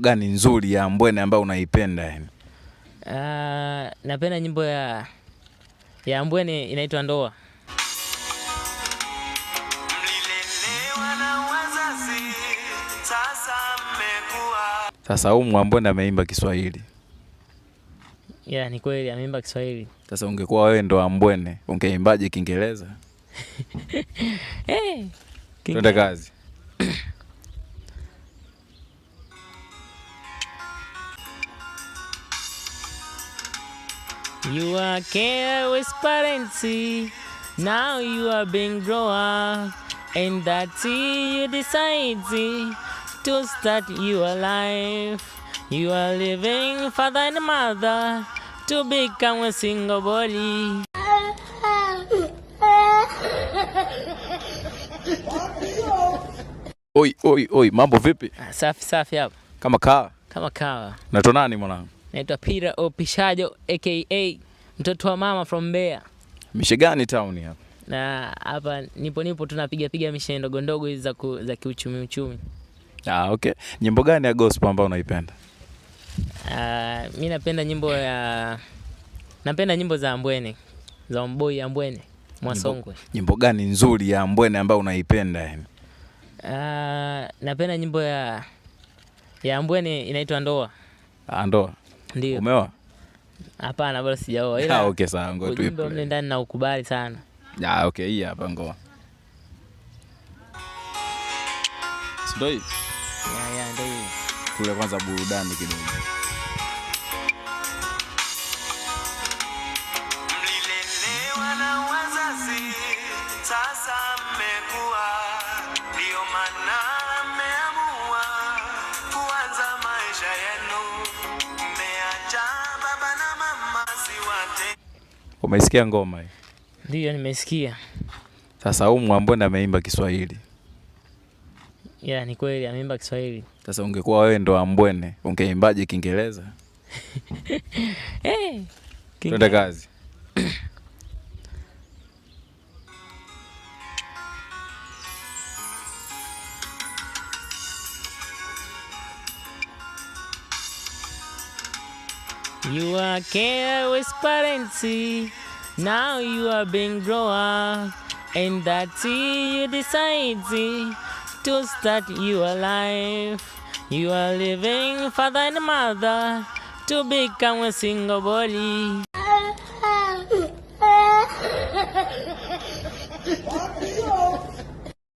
Gani nzuri ya Ambwene ambayo unaipenda yani? Napenda nyimbo ya Ambwene inaitwa Ndoa. Mlilelewa na wazazi, sasa mmekuwa. Sasa huyu Ambwene ameimba Kiswahili. Yeah, ni kweli ameimba Kiswahili. Sasa ungekuwa wewe ndo Ambwene, ungeimbaje Kiingereza? Hey, Twende kazi. You are care with parents, now you are being grow up, and that you decide to start your life. You are leaving father and mother to become a single body. Oi, oi, oi, mambo vipi? Ah, safi safi hapa Kama kaa. kama kawa. Naitwa nani mwanangu? Naitwa Peter Opishajo aka mtoto wa mama from Mbeya. Mishe gani town hapa? Na hapa nipo tunapiga piga mishe ndogo ndogo hizi za kiuchumi uchumi. Ah, okay. Nyimbo gani ya gospel ambayo unaipenda? Mi napenda nyimbo ya napenda nyimbo za Ambwene za Mboi Ambwene Mwasongwe. Nyimbo gani nzuri ya Ambwene ambayo unaipenda yani? Napenda nyimbo ya Ambwene inaitwa Ndoa. Ah, ndoa. Ndio. Umeoa? Hapana, bado sijaoa ila Ah, okay sawa, ngoja ujumbe mle tuiplay. ndani na ukubali sana. Ah, okay, hii hapa ngoa. Si ndio hii? Ya, ndio hiyo. Tule kwanza burudani kidogo. Mlilelewa na wazazi, sasa mmekuwa. Ndio maana mmeamua kuanza maisha yenu. Mmeacha baba na mama, siwate Umeisikia ngoma hii? Ndio nimesikia. Sasa huyu Ambwene ameimba Kiswahili. Ya, ni kweli ameimba Kiswahili. Sasa ungekuwa wewe ndo Ambwene, ungeimbaje Kiingereza? Hey, Twende kazi. You are care with parents, now you are being grow up, and that you decide to start your life. You are leaving father and mother to become a single body.